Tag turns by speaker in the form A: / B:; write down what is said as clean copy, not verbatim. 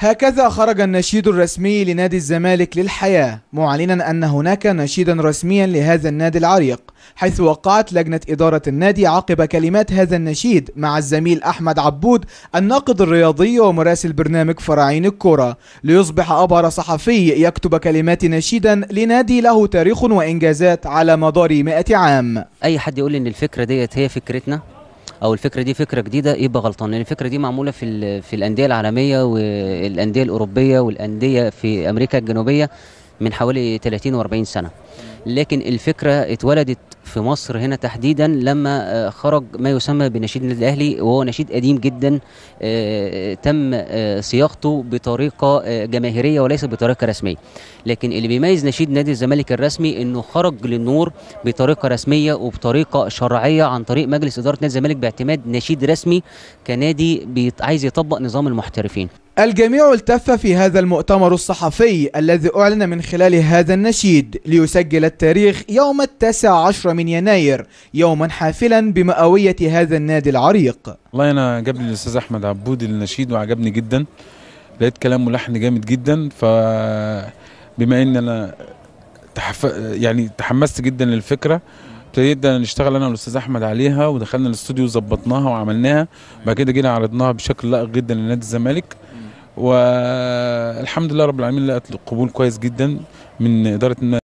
A: هكذا خرج النشيد الرسمي لنادي الزمالك للحياة، معلنا أن هناك نشيدا رسميا لهذا النادي العريق، حيث وقعت لجنة إدارة النادي عقب كلمات هذا النشيد مع الزميل أحمد عبود الناقد الرياضي ومراسل برنامج فراعين الكرة، ليصبح أبهر صحفي يكتب كلمات نشيدا لنادي له تاريخ وإنجازات على مدار 100 عام.
B: أي حد يقول إن الفكرة ديت هي فكرتنا او الفكرة دي فكرة جديدة يبقى غلطان، لان الفكرة دي معمولة في الاندية العالمية والاندية الاوروبية والاندية في امريكا الجنوبية من حوالي 30 و40 سنة. لكن الفكرة اتولدت في مصر هنا تحديدا لما خرج ما يسمى بنشيد النادي الاهلي، وهو نشيد قديم جدا تم صياغته بطريقة جماهيرية وليس بطريقة رسمية. لكن اللي بيميز نشيد نادي الزمالك الرسمي انه خرج للنور بطريقة رسمية وبطريقة شرعية عن طريق مجلس ادارة نادي الزمالك باعتماد نشيد رسمي كنادي عايز يطبق نظام المحترفين.
A: الجميع التف في هذا المؤتمر الصحفي الذي أعلن من خلال هذا النشيد ليسجل التاريخ يوم 19 من يناير، يوما حافلا بمئوية هذا النادي العريق.
C: والله أنا عجبني الأستاذ أحمد عبود النشيد وعجبني جدا، لقيت كلامه لحن جامد جدا، فبما إن أنا تحمست جدا للفكرة، ابتدينا نشتغل انا والاستاذ احمد عليها، ودخلنا الاستوديو وظبطناها وعملناها، بعد كده جينا عرضناها بشكل لائق جدا لنادي الزمالك، والحمد لله رب العالمين لقت قبول كويس جدا من ادارة